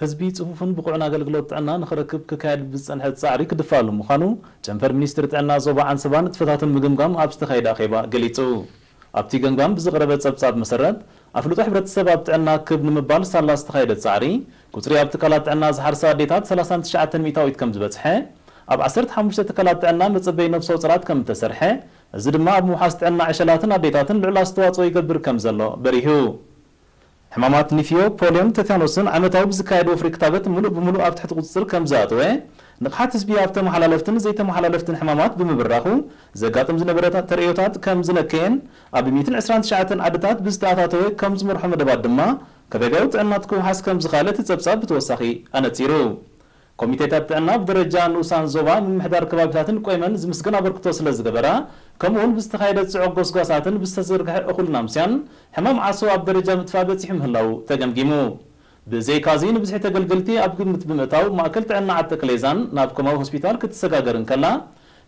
ህዝቢ ጽፉፍን ብቑዕን ኣገልግሎት ጥዕና ንኽረክብ ክካየድ ብዝጸንሐ ጻዕሪ ክድፋኣሉ ምዃኑ ጨንፈር ሚኒስትሪ ጥዕና ዞባ ዓንሰባ ንጥፈታትን ምግምጋም ኣብ ዝተኻየደ ኣኼባ ገሊጹ። ኣብቲ ገምጋም ብዝቐረበ ጸብጻብ መሰረት፣ ኣፍልጦ ሕብረተሰብ ኣብ ጥዕና ክብ ንምባል ሳላ ዝተኻየደ ጻዕሪ፣ ቁጽሪ ኣብ ትካላት ጥዕና ዝሓርሳ ኣዴታት ሰላሳን ትሽዓተን ሚእታዊት ከም ዝበጽሐ፣ ኣብ ዓሰርተ ሓሙሽተ ትካላት ጥዕና መጸበይ ነፍሰ ጾራት ከም እተሰርሐ፣ እዚ ድማ ኣብ ምውሓስ ጥዕና ዕሸላትን ኣዴታትን ልዑል ኣስተዋጽኦ ይገብር ከም ዘሎ በሪሁ። ሕማማት ኒፍዮ፣ ፖልዮን ተታኖስን ዓመታዊ ብዝካየድ ወፍሪ ክታበት ምሉእ ብምሉእ ኣብ ትሕቲ ቁጽጽር ከም ዝኣተወ፣ ንቕሓት ህዝቢ ኣብ ተመሓላለፍትን ዘይተመሓላለፍትን ሕማማት ብምብራኹ ዘጋጥም ዝነበረ ተርእዮታት ከም ዝነከየን፣ ኣብ ሚእትን ዕስራን ትሽዓተን ዓድታት ብዝተኣታተወ ከም ዝመርሖ መደባት ድማ ከባብያዊ ጥዕና ክውሓስ ከም ዝኽኣለ እቲ ጸብጻብ ብተወሳኺ ኣነጺሩ። ኮሚቴታት ጥዕና ብደረጃ ንኡሳን ዞባ ምምሕዳር ከባቢታትን ቆይመን ዝምስገን ኣበርክቶ ስለ ዝገበራ፣ ከምኡውን ብዝተኻየደ ጽዑቕ ጎስጓሳትን ብዝተዘርግሐ እኹል ናምስያን ሕማም ዓሶ ኣብ ደረጃ ምጥፋእ በጺሑ ምህላዉ ተገምጊሙ። ብዘይካዚ ንብዝሒ ተገልገልቲ ኣብ ግምት ብምእታው ማእከል ጥዕና ዓዲ ተክሌዛን ናብ ኮማዊ ሆስፒታል ክትሰጋገር እንከላ፣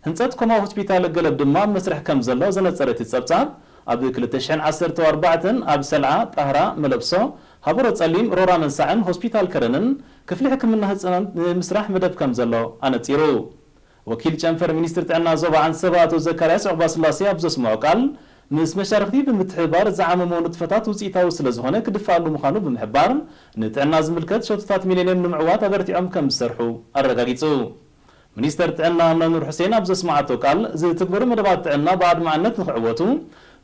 ህንጸት ኮማዊ ሆስፒታል ገለብ ድማ ኣብ መስርሕ ከም ዘሎ ዘነጸረ እቲ ጸብጻብ፣ ኣብ ክልተ ሽሕን ዓሰርተ ኣርባዕተን ኣብ ሰልዓ፣ ጣህራ፣ መለብሶ፣ ሃበሮ ጸሊም፣ ሮራ መንሳዕን ሆስፒታል ከረንን ክፍሊ ሕክምና ህጻናት ንምስራሕ መደብ ከም ዘሎ ኣነጺሩ። ወኪል ጨንፈር ሚኒስትሪ ጥዕና ዞባ ዓንሰባ ኣቶ ዘካርያስ ዑቕባስላሴ ኣብ ዘስምዖ ቃል፣ ምስ መሻርኽቲ ብምትሕብባር ዝዓመሞ ንጥፈታት ውጽኢታዊ ስለ ዝኾነ ክድፋኣሉ ምዃኑ ብምሕባር፣ ንጥዕና ዝምልከት ሸቶታት ሚሌንየም ንምዕዋት ኣበርቲዖም ከም ዝሰርሑ ኣረጋጊጹ። ሚኒስተር ጥዕና መምህር ሑሴን ኣብ ዘስምዓቶ ቃል፣ ዝትግበሩ መደባት ጥዕና ብኣድማዕነት ንኽዕወቱ፣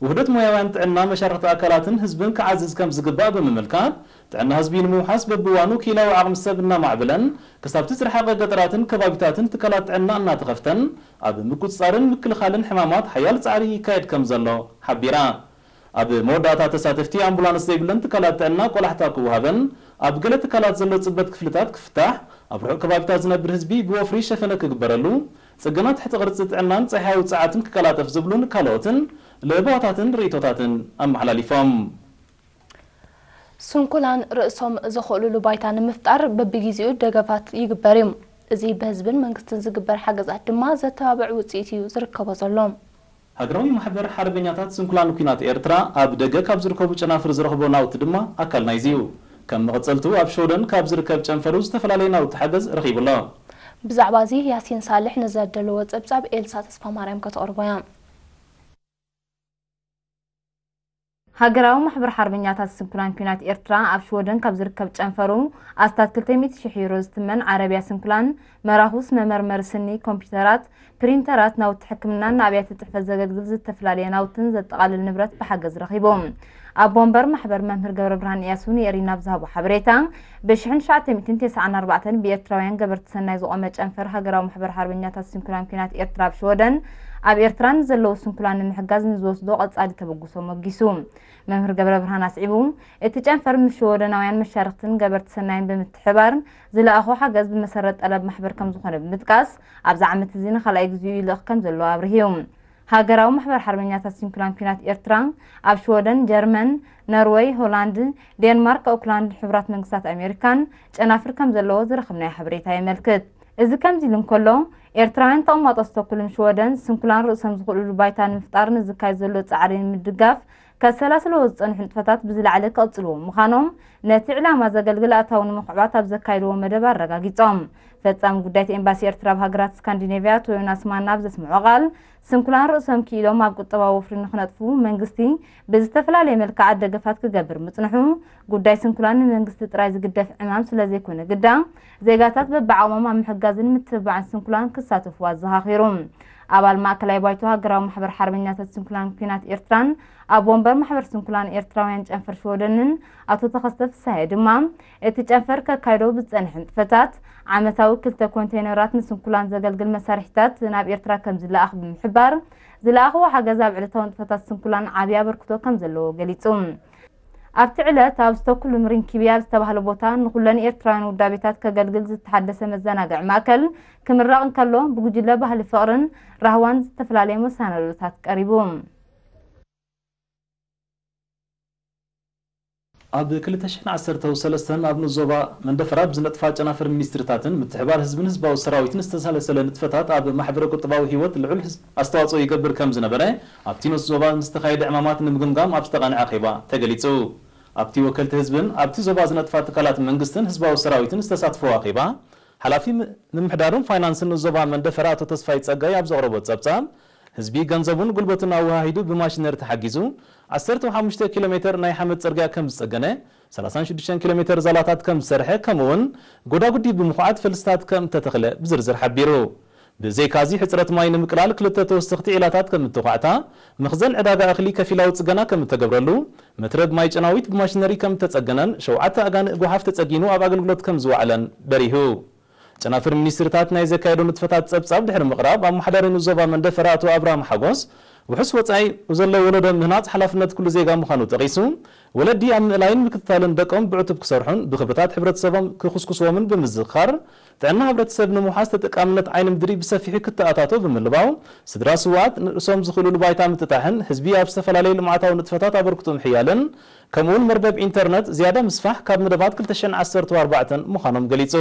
ውህደት ሞያውያን ጥዕና መሻርኽቲ ኣካላትን ህዝብን ክዓዝዝ ከም ዝግባእ ብምምልካት፣ ጥዕና ህዝቢ ንምውሓስ በብእዋኑ ክኢላዊ ዓቕሚ ሰብ እናማዕበለን፣ ክሳብቲ ዝረሓቐ ገጠራትን ከባቢታትን ትካላት ጥዕና እናተኸፍተን፣ ኣብ ምቁጽጻርን ምክልኻልን ሕማማት ሓያል ጻዕሪ ይካየድ ከም ዘሎ ሓቢራ። ኣብ መወዳእታ ተሳተፍቲ ኣምቡላንስ ዘይብለን ትካላት ጥዕና ቆላሕታ ክወሃበን፣ ኣብ ገለ ትካላት ዘሎ ጽበት ክፍልታት ክፍታሕ፣ ኣብ ርሑቕ ከባቢታት ዝነብር ህዝቢ ብወፍሪ ሸፈነ ክግበረሉ፣ ጽገና ትሕቲ ቅርጺ ጥዕናን ጸሓያዊ ጸዓትን ክቀላጠፍ ዝብሉን ካልኦትን ለበዋታትን ርእይቶታትን ኣመሓላሊፎም። ስንኩላን ርእሶም ዘኽእሉሉ ባይታ ንምፍጣር በብጊዜኡ ደገፋት ይግበር እዩ። እዚ ብህዝብን መንግስትን ዝግበር ሓገዛት ድማ ዘተባብዕ ውጽኢት እዩ ዝርከቦ ዘሎ። ሃገራዊ ማሕበር ሓርበኛታት ስንኩላን ኲናት ኤርትራ ኣብ ደገ ካብ ዝርከቡ ጨናፍር ዝረኽቦ ናውቲ ድማ ኣካል ናይዚ እዩ። ከም መቐጸልቱ ኣብ ሽወደን ካብ ዝርከብ ጨንፈሩ ዝተፈላለየ ናውቲ ሓገዝ ረኺቡ ኣሎ። ብዛዕባ እዚ ያሲን ሳልሕ ንዘደለዎ ጸብጻብ ኤልሳ ተስፋማርያም ከተቕርቦ እያ። ሃገራዊ ማሕበር ሓርበኛታት ስንኩላን ኲናት ኤርትራ ኣብ ሽወደን ካብ ዝርከብ ጨንፈሩ ኣስታት ክልተ ሚእቲ ሽሕ ዩሮ ዝትመን ዓረብያ ስንኩላን፣ መራኹስ፣ መመርመሪ ስኒ፣ ኮምፒውተራት፣ ፕሪንተራት፣ ናውቲ ሕክምናን ንኣብያተ ጽሕፈት ዘገልግል ዝተፈላለየ ናውትን ዘጠቓልል ንብረት ብሓገዝ ረኺቡ። ኣቦ ወንበር ማሕበር መምህር ገብረብርሃን እያሱ ንኤሪና ብዝሃቦ ሓበሬታ፣ ብሽሕን ትሽዓተ ሚእትን ተስዓን ኣርባዕተን ብኤርትራውያን ገበርቲ ሰናይ ዝቖመ ጨንፈር ሃገራዊ ማሕበር ሓርበኛታት ስንኩላን ኲናት ኤርትራ ኣብ ሽወደን፣ ኣብ ኤርትራ ንዘለዉ ስንኩላን ንምሕጋዝ ንዝወስዶ ቀጻሊ ተበግሶ ሞጊሱ። መምህር ገብረብርሃን ኣስዒቡ፣ እቲ ጨንፈር ምስ ሽወደናውያን መሻርኽትን ገበርቲ ሰናይን ብምትሕባር ዝለኣኾ ሓገዝ ብመሰረት ጠለብ ማሕበር ከም ዝኾነ ብምጥቃስ፣ ኣብዚ ዓመት እዚ ንኻልኣይ ግዜኡ ይልእኽ ከም ዘሎ ኣብርሂ እዩ። ሃገራዊ ማሕበር ሓርበኛታት ስንኩላን ኲናት ኤርትራ ኣብ ሽወደን፣ ጀርመን፣ ኖርወይ፣ ሆላንድ፣ ዴንማርክ፣ ኦክላንድ፣ ሕቡራት መንግስታት ኣሜሪካን ጨናፍር ከም ዘለዎ ዝረኸብናዮ ሓበሬታ የመልክት። እዚ ከምዚ ኢሉ እንከሎ፣ ኤርትራውያን ተቐማጦ ስቶክሆልም ሽወደን ስንኩላን ርእሶም ዝኽእሉሉ ባይታ ንምፍጣር ንዝካየድ ዘሎ ጻዕሪ ንምድጋፍ ከሰላስልዎ ዝጸንሑ ንጥፈታት ብዝለዓለ ክቕጽልዎ ምዃኖም፣ ነቲ ዕላማ ዘገልግል ኣታዊ ንምኽዕባት ኣብ ዘካየድዎ መደብ ኣረጋጊጾም። ፈጻሚ ጉዳይት ኤምባሲ ኤርትራ ኣብ ሃገራት ስካንዲኔቭያ ኣቶ ዮናስ ማና ኣብ ዘስምዖ ቃል፣ ስንኩላን ርእሶም ክኢሎም ኣብ ቁጠባዊ ወፍሪ ንኽነጥፉ መንግስቲ ብዝተፈላለየ መልክዓት ደገፋት ክገብር ምጽንሑ፣ ጉዳይ ስንኩላን ንመንግስቲ ጥራይ ዝግደፍ ዕማም ስለዘይኮነ ግዳ፣ ዜጋታት በብዓቕሞም ኣብ ምሕጋዝን ምትብባዕን ስንኩላን ክሳተፉ ኣዘኻኺሩ። ኣባል ማእከላይ ባይቶ ሃገራዊ ማሕበር ሓርበኛታት ስንኩላን ኲናት ኤርትራን ኣቦ ወንበር ማሕበር ስንኩላን ኤርትራውያን ጨንፈር ሽወደንን ኣቶ ተኸስተ ፍስሃየ ድማ፣ እቲ ጨንፈር ከካይዶ ብዝጸንሐ ንጥፈታት፣ ዓመታዊ ክልተ ኮንቴይነራት ንስንኩላን ዘገልግል መሳርሒታት ናብ ኤርትራ ከም ዝለኣኽ ብምሕባር፣ ዝለኣኽዎ ሓገዝ ኣብ ዕለታዊ ንጥፈታት ስንኩላን ዓቢ ኣበርክቶ ከም ዘለዎ ገሊጹ። ኣብቲ ዕለት ኣብ ስቶክሆልም ሪንኪቢ ኣብ ዝተባህለ ቦታ ንኹለን ኤርትራውያን ውዳቤታት ከገልግል ዝተሓደሰ መዘናግዒ ማእከል ክምረቕ እንከሎ፣ ብጉጅለ ባህሊ ፍቕርን ራህዋን ዝተፈላለየ መሰናዶታት ቀሪቡ። ኣብ ክልተ ሽሕን ዓሰርተው ሰለስተን ኣብ ንኡስ ዞባ መንደፈራ ብዝነጥፋ ጨናፍር ሚኒስትሪታትን ምትሕባር ህዝብን ህዝባዊ ሰራዊትን ዝተሰለሰለ ንጥፈታት ኣብ ማሕበረ ቁጠባዊ ህይወት ልዑል ህዝ-፣ ኣስተዋጽኦ ይገብር ከም ዝነበረ ኣብቲ ንኡስ ዞባ ንዝተኻየደ ዕማማት ንምግምጋም ኣብ ዝተቓንዐ ኣኼባ ተገሊጹ። ኣብቲ ወከልቲ ህዝብን ኣብቲ ዞባ ዝነጥፋ ትካላት መንግስትን ህዝባዊ ሰራዊትን ዝተሳትፈዎ ኣኼባ፣ ሓላፊ ም-፣ ምምሕዳርን ፋይናንስን ንዞባ መንደፈራ ኣቶ ተስፋይ ጸጋይ ኣብ ዘቕረቦ ጸብጻብ፣ ህዝቢ ገንዘቡን ጉልበቱን ኣወሃሂዱ ብማሽነሪ ተሓጊዙ ዓሰርተ ሓሙሽተ ኪሎ ሜተር ናይ ሓመድ ጽርግያ ከም ዝጸገነ፣ ሰላሳን ሽዱሽተን ኪሎ ሜተር ዛላታት ከም ዝሰርሐ፣ ከምኡውን ጎዳጉዲ ብምኹዓት ፈልስታት ከም እተተኽለ ብዝርዝር ሓቢሩ። ብዘይካዚ ሕጽረት ማይ ንምቅላል ክልተ ተወሰኽቲ ዒላታት ከም እተዃዕታ፣ መኽዘን ዕዳጋ እኽሊ ከፊላዊ ጽገና ከም እተገብረሉ፣ መትረብ ማይ ጨናዊት ብማሽነሪ ከም እተጸገነን ሸውዓተ ኣጋንእ ጓሓፍ ተጸጊኑ ኣብ ኣገልግሎት ከም ዝወዓለን በሪሁ። ጨናፍር ሚኒስትርታት ናይ ዘካየዶ ንጥፈታት ጸብጻብ ድሕሪ ምቕራብ፣ ኣመሓዳሪ ንዞባ መንደፈራ ኣቶ ኣብርሃም ሓጎስ፣ ውሑስ ወጻኢ ዘሎ ወለዶ ምህናጽ ሓላፍነት ኩሉ ዜጋ ምዃኑ ጠቒሱ፣ ወለዲ ኣብ ምእላይን ምክትታልን ደቆም ብዕቱብ ክሰርሑን ብኽብርታት ሕብረተሰቦም ክኹስኩስዎምን ብምዝኽኻር፣ ጥዕና ሕብረተሰብ ንምውሓስ ተጠቃምነት ዓይኒ ምድሪ ብሰፊሑ ክተኣታቶ ብምልባው፣ ስድራ ስውኣት ንርእሶም ዝኽእሉሉ ባይታ ምጥጣሕን ህዝቢ ኣብ ዝተፈላለዩ ልምዓታዊ ንጥፈታት ኣበርክቶ ምሕያልን፣ ከምኡውን መርበብ ኢንተርነት ዝያዳ ምስፋሕ ካብ መደባት ክልተ ሽሕን ዓሰርተ ኣርባዕተን ምዃኖም ገሊጹ።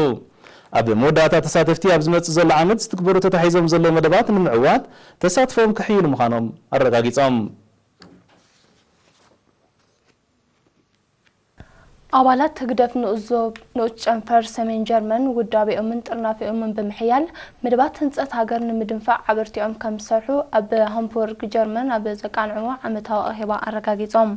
ኣብ መወዳእታ፣ ተሳተፍቲ ኣብ ዝመጽእ ዘሎ ዓመት ዝትግበሩ ተታሒዞም ዘለዉ መደባት ንምዕዋት ተሳትፎኦም ከሕይሉ ምዃኖም ኣረጋጊጾም። ኣባላት ህግደፍ ንኡስ ዞብ-፣ ንኡስ ጨንፈር ሰሜን ጀርመን ውዳቤኦምን ጥርናፊኦምን ብምሕያል፣ መደባት ህንጸት ሃገር ንምድንፋዕ ኣበርቲዖም ከም ዝሰርሑ ኣብ ሃምቡርግ ጀርመን ኣብ ዘቃንዕዎ ዓመታዊ ኣኼባ ኣረጋጊጾም።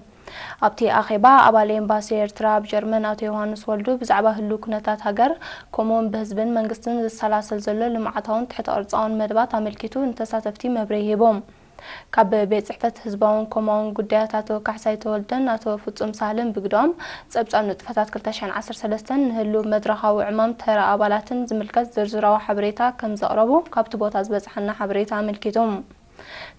ኣብቲ ኣኼባ፣ ኣባል ኤምባሲ ኤርትራ ኣብ ጀርመን ኣቶ ዮሃንስ ወልዱ ብዛዕባ ህሉው ኩነታት ሃገር፣ ከምኡውን ብህዝብን መንግስትን ዝሰላሰል ዘሎ ልምዓታውን ትሕተ ቅርጻውን መደባት ኣመልኪቱ ንተሳተፍቲ መብርሂ ሂቦም። ካብ ቤት ጽሕፈት ህዝባውን ኮማውን ጉዳያት ኣቶ ካሕሳይ ተወልደን ኣቶ ፍጹም ሳህልን ብግደኦም፣ ጸብጻብ ንጥፈታት ክልተ ሽሕን ዓሰርተ ሰለስተን ንህሉው መድረኻዊ ዕማም ተራ ኣባላትን ዝምልከት ዝርዝራዊ ሓበሬታ ከም ዘቕረቡ ካብቲ ቦታ ዝበጽሓና ሓበሬታ ኣመልኪቱ።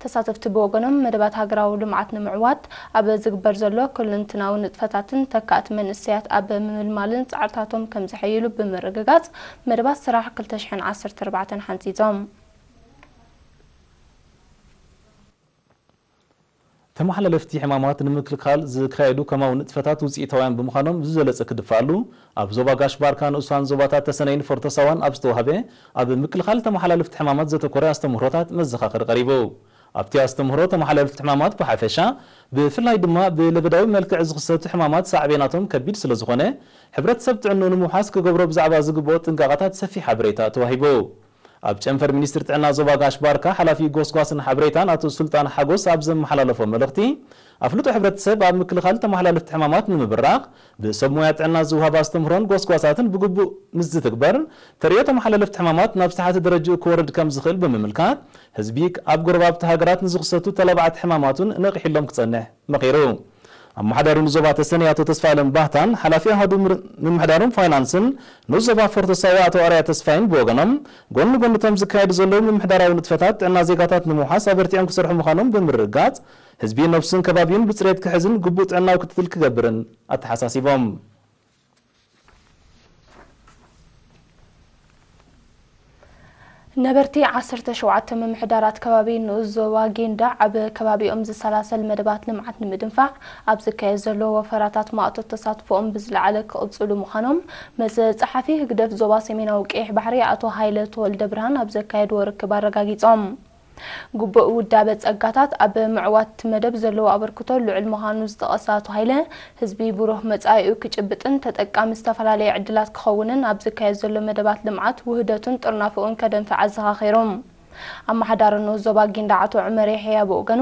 ተሳተፍቲ ብወገኖም፣ መደባት ሃገራዊ ልምዓት ንምዕዋት ኣብ ዝግበር ዘሎ ኩለንትናዊ ንጥፈታትን ተካእቲ መንእሰያት ኣብ ምምልማልን ጻዕርታቶም ከም ዘሐይሉ ብምርግጋጽ፣ መደባት ስራሕ ክልተ ሽሕን ዓሰርተ ኣርባዕተን ሓንጺጾም። ተመሓላለፍቲ ሕማማት ንምክልኻል ዝካየዱ ከማዊ ንጥፈታት ውፅኢታውያን ብምዃኖም፣ ብዝበለፀ ክድፋኣሉ ኣብ ዞባ ጋሽ ባርካ ንኡሳን ዞባታት ተሰነይን ፎርቶሳዋን ኣብ ዝተዋህበ ኣብ ምክልኻል ተመሓላለፍቲ ሕማማት ዘተኮረ ኣስተምህሮታት መዘኻኸሪ ቀሪቡ። ኣብቲ ኣስተምህሮ፣ ተመሓላለፍቲ ሕማማት ብሓፈሻ፣ ብፍላይ ድማ ብለበዳዊ መልክዕ ዝኽሰቱ ሕማማት ሳዕቤናቶም ከቢድ ስለዝኾነ፣ ሕብረተሰብ ጥዕንኡ ንምውሓስ ክገብሮ ብዛዕባ ዝግብኦ ጥንቃቐታት ሰፊሕ ሓበሬታ ተዋሂቡ። ኣብ ጨንፈር ሚኒስትሪ ጥዕና ዞባ ጋሽ ባርካ፣ ሓላፊ ጎስጓስን ሓበሬታን ኣቶ ሱልጣን ሓጎስ ኣብ ዘመሓላለፎ መልእኽቲ፣ ኣፍልጦ ሕብረተሰብ ኣብ ምክልኻል ተመሓላለፍቲ ሕማማት ንምብራኽ፣ ብሰብ ሞያ ጥዕና ዝወሃብ ኣስተምህሮን ጎስጓሳትን ብግቡእ ምስ ዝትግበር፣ ተርእዮ ተመሓላለፍቲ ሕማማት ናብ ዝተሓተ ደረጃኡ ክወርድ ከም ዝኽእል ብምምልካት፣ ህዝቢ ኣብ ጎረባብቲ ሃገራት ንዝኽሰቱ ተላባዕቲ ሕማማት እውን ነቒሕሎም ክጸንሕ መኺሩ። ኣመሓዳሪ ንዞባ ተሰነይ ኣቶ ተስፋኣለም ባህታን ሓላፊ ኣሃዱ ምር-፣ ምምሕዳርን ፋይናንስን ንኡስ ዞባ ፎርቶ ሳዋ ኣቶ ኣርያ ተስፋይን ብወገኖም፣ ጎኒ ጎኒ እቶም ዝካየዱ ዘለዉ ምምሕዳራዊ ንጥፈታት ጥዕና ዜጋታት ንምውሓስ ኣበርቲዖም ክሰርሑ ምዃኖም ብምርግጋጽ፣ ህዝቢ ነብሱን ከባቢኡን ብጽሬት ክሕዝን ግቡእ ጥዕናዊ ክትትል ክገብርን ኣተሓሳሲቦም። ነበርቲ ዓሰርተ ሸውዓተ ምምሕዳራት ከባቢ ንኡስ ዞባ ጊንዳዕ ኣብ ከባቢኦም ዝሰላሰል መደባት ልምዓት ንምድንፋዕ ኣብ ዝካየድ ዘሎ ወፈራታት ማእቶት ተሳትፎኦም ብዝለዓለ ክቕጽሉ ምዃኖም መዘ ጸሓፊ ህግደፍ ዞባ ሰሜናዊ ቀይሕ ባሕሪ ኣቶ ሃይለ ተወልደ ብርሃን ኣብ ዘካየድዎ ርክብ ኣረጋጊጾም። ግቡእ ውዳበ ጸጋታት ኣብ ምዕዋት እቲ መደብ ዘለዎ ኣበርክቶ ልዑል ምዃኑ ዝጠቐሰ ኣቶ ሃይለ፣ ህዝቢ ብሩህ መጻኢኡ ክጭብጥን ተጠቃሚ ዝተፈላለየ ዕድላት ክኸውንን ኣብ ዝካየድ ዘሎ መደባት ልምዓት ውህደቱን ጥርናፈኡን ከደንፍዕ ኣዘኻኺሩ። ኣመሓዳሪ ንኡስ ዞባ ጊንዳዕ ኣቶ ዑመር የሕያ ብወገኑ፣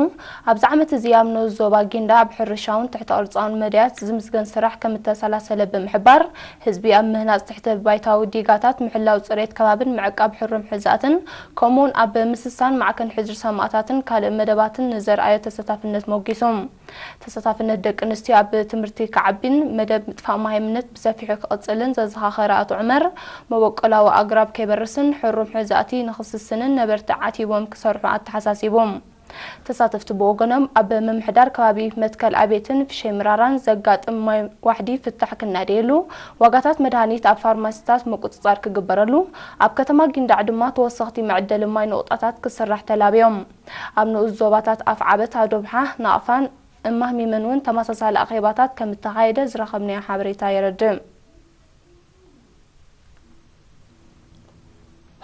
ኣብዚ ዓመት እዚ ኣብ ንኡስ ዞባ ጊንዳዕ ኣብ ሕርሻውን ትሕተ ቅርጻውን መዳያት ዝምዝገን ስራሕ ከም እተሰላሰለ ብምሕባር፣ ህዝቢ ኣብ ምህናጽ ትሕተ ባይታዊ ዲጋታት፣ ምሕላው ጽሬት ከባብን ምዕቃብ ሕሩም ሕዛእትን፣ ከምኡውን ኣብ ምስሳን ማዕከን ሕድሪ ሰማእታትን ካልእ መደባትን ንዘርኣዮ ተሳታፍነት ሞጊሱ። ተሳታፍነት ደቂ ኣንስትዮ ኣብ ትምህርቲ ክዓቢን መደብ ምጥፋእ መሃይምነት ብሰፊሑ ክቕጽልን ዘዘኻኸረ ኣቶ ዑመር፣ መበቆላዊ ኣግራብ ከይበርስን ሕሩም ሕዛእቲ ንኽስስንን ነበርቲ ዓቲቦም ክሰርሑ ኣተሓሳሲቡ። ተሳተፍቲ ብወገኖም፣ ኣብ ምምሕዳር ከባቢ መትከል ኣቤትን ፍሸይ ምራራን ዘጋጥም ማይ ዋሕዲ ፍታሕ ክናደየሉ፣ ዋጋታት መድሃኒት ኣብ ፋርማሲታት ምቁጽጻር ክግበረሉ፣ ኣብ ከተማ ጊንዳዕ ድማ ተወሰኽቲ መዕደሊ ማይ ነቑጣታት ክስራሕ ተላብዮም። ኣብ ንኡስ ዞባታት ኣፍዓበት፣ ኣዶብሓ፣ ናቕፋን እማህሚመን እውን ተመሳሳሊ ኣኼባታት ከም እተኻየደ ዝረኸብናዮ ሓበሬታ የረድእ።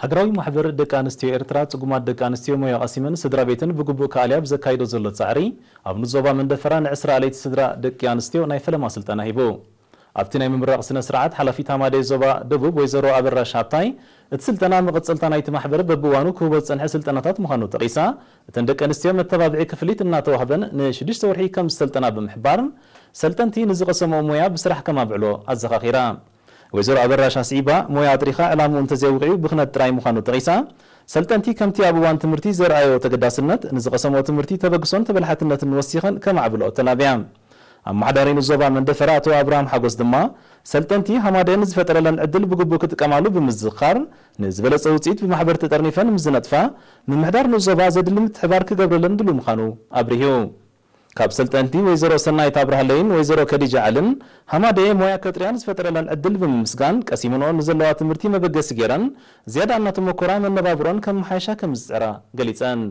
ሃገራዊ ማሕበር ደቂ ኣንስትዮ ኤርትራ፣ ጽጉማት ደቂ ኣንስትዮ ሞያ ቀሲመን ስድራ ቤተን ብግቡእ ክኣልያ ብዘካይዶ ዘሎ ጻዕሪ፣ ኣብ ንዞባ መንደፈራ ንዕስራ ኣለይቲ ስድራ ደቂ ኣንስትዮ ናይ ፈለማ ስልጠና ሂቡ። ኣብቲ ናይ ምምራቕ ስነ ስርዓት፣ ሓላፊት ሃማደኤ ዞባ ደቡብ ወይዘሮ ኣበራሽ ሃብታይ፣ እቲ ስልጠና መቐጸልታ ናይቲ ማሕበር በብእዋኑ ክህቦ ዝጸንሐ ስልጠናታት ምዃኑ ጠቒሳ፣ እተን ደቂ ኣንስትዮ መተባብዒ ክፍሊት እናተዋህበን ንሽዱሽተ ወርሒ ከም ዝሰልጠና ብምሕባር፣ ሰልጠንቲ ንዝቐሰምኦ ሞያ ብስራሕ ከማብዕሎ ኣዘኻኺራ። ወይዘሮ ኣበራሽ ኣስዒባ፣ ሞያ ኣጥሪኻ ዕላምኡ እንተዘየውቂዑ ብኽነት ጥራይ ምዃኑ ጠቒሳ፣ ሰልጠንቲ ከምቲ ኣብ እዋን ትምህርቲ ዘርኣዮ ተገዳስነት፣ ንዝቐሰምኦ ትምህርቲ ተበግሶን ተበላሕትነትን ወሲኸን ከማዕብልኦ ተላብያ። ኣመሓዳሪ ንዞባ መንደፈራ ኣቶ ኣብርሃም ሓጎስ ድማ፣ ሰልጠንቲ ሃማደኤ ንዝፈጠረለን ዕድል ብግቡእ ክጥቀማሉ ብምዝኽኻር፣ ንዝበለጸ ውጽኢት ብማሕበር ተጠርኒፈን ምስ ዝነጥፋ፣ ምምሕዳር ንዞባ ዘድሊ ምትሕባር ክገብረለን ድሉው ምዃኑ ኣብሪሁ። ካብ ሰልጠንቲ ወይዘሮ ሰናይት ኣብርሃለይን ወይዘሮ ከዲጃ ዓልን፣ ሃማደኤ ሞያ ከጥርያን ዝፈጠረለን ዕድል ብምምስጋን፣ ቀሲመንኦ ንዘለዋ ትምህርቲ መበገሲ ገይረን ዝያዳ እናተመኮራ መነባብሮን ከመሓይሻ ከም ዝጽዕራ ገሊጸን።